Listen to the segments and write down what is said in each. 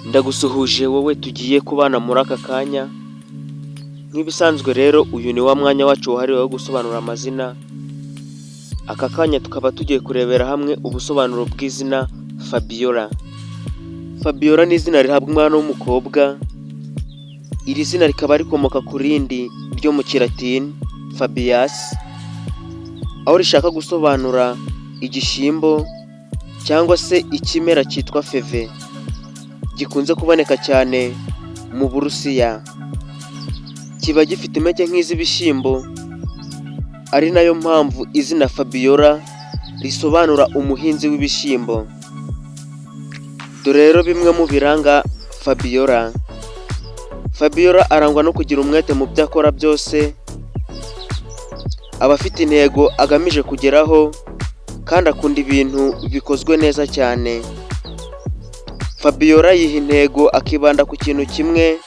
Ndagusuhuje wowe tugiye kubana muri aka kanya. Nk'ibisanzwe rero, uyu ni wa mwanya wacu wahariwe wo gusobanura amazina. Aka kanya tukaba tugiye kurebera hamwe ubusobanuro bw'izina Fabiola. Fabiola ni izina rihabwa umwana w'umukobwa. Iri zina rikaba rikomoka ku rindi ryo mu Kilatini Fabius, aho rishaka gusobanura igishyimbo cyangwa se ikimera cyitwa feve, gikunze kuboneka cyane mu Burusiya. Kiba gifite impeke nk'iz'ibishyimbo, ari nayo mpamvu izina Fabiola risobanura umuhinzi w'ibishyimbo. Dore rero bimwe mu biranga Fabiola. Fabiola arangwa no kugira umwete mu byo akora byose, aba afite intego agamije kugeraho kandi akunda ibintu bikozwe neza cyane. Fabiola yiha intego, akibanda ku kintu kimwe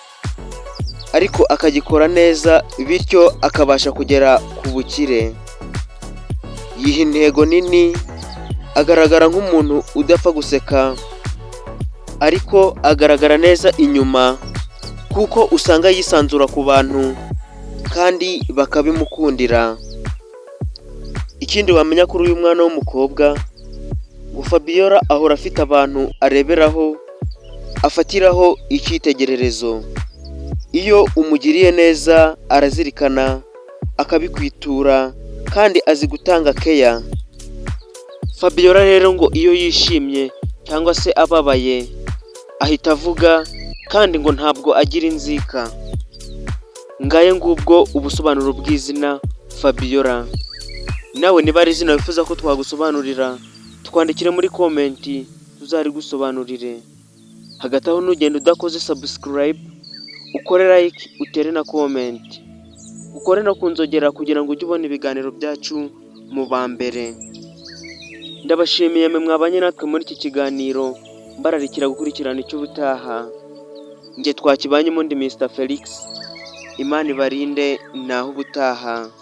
ariko akagikora neza, bityo akabasha kugera ku bukire. Yiha intego nini, agaragara nk'umuntu udapfa guseka ariko agaragara neza inyuma, kuko usanga yisanzura ku bantu kandi bakabimukundira. Ikindi wamenya kuri uyu mwana w'umukobwa, ngo Fabiola ahora afite abantu areberaho, afatiraho icyitegererezo. Iyo umugiriye neza arazirikana akabikwitura, kandi azi gutanga keya. Fabiola rero ngo iyo yishimye cyangwa se ababaye ahita avuga, kandi ngo ntabwo agira inzika. Ngaye ngubwo ubusobanuro bw'izina Fabiola. Nawe niba ari izina wifuza ko twagusobanurira, twandikire muri comment tuzarigusobanurire. Hagati aho, ntugende udakoze subscribe, ukore like, utere na comment, ukore no ku nzogera kugira ngo ujye ubona ibiganiro byacu mu ba mbere. Ndabashimiye mwe mwabanye natwe muri iki kiganiro, mbararikira gukurikirana icy'ubutaha. Njye twakibanyemo ndi Mr Felix. Imana ibarinde, naho ubutaha.